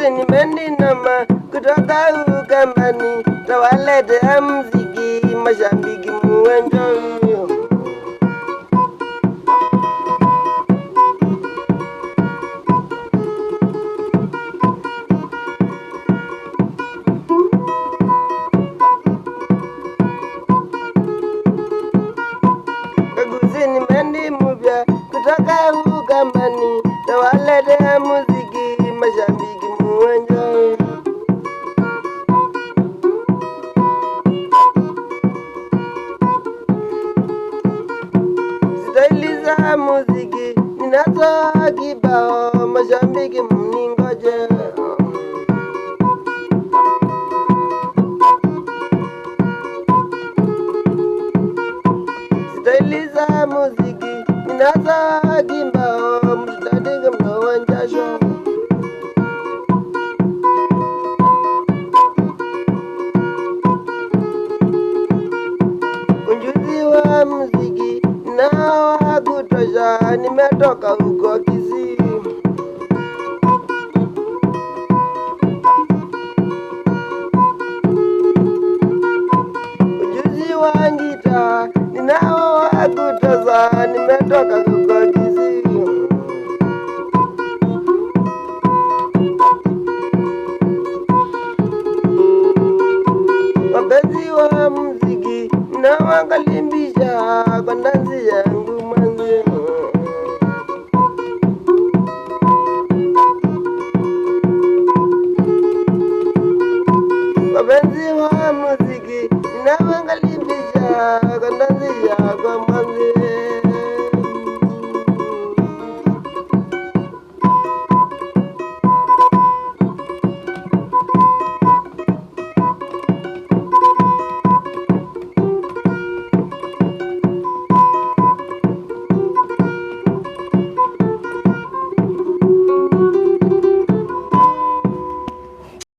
Kaguzini mendi noma kutoka Ukambani, tawaletea mziki mashabiki muenjoy. Kaguzini mendi mupya kutoka Ukambani, tawaletea muziki mashabiki muenjoy. Staili za muziki ninazo kibao, mashabiki mningoje. Staili za muziki ninazo kibao, msitadike mlowa jasho. Ujuzi wa muziki ninao wa kutosha, nimetoka huko Kisii. Ujuzi wa ngita ninao wa kutosha, nimetoka huko Kisii. Wapenzi wa muziki nawakalimbisha kwa dansi yangu mwanzo. Wapenzi wa muziki nawakalimbisha kwa dansi yangu.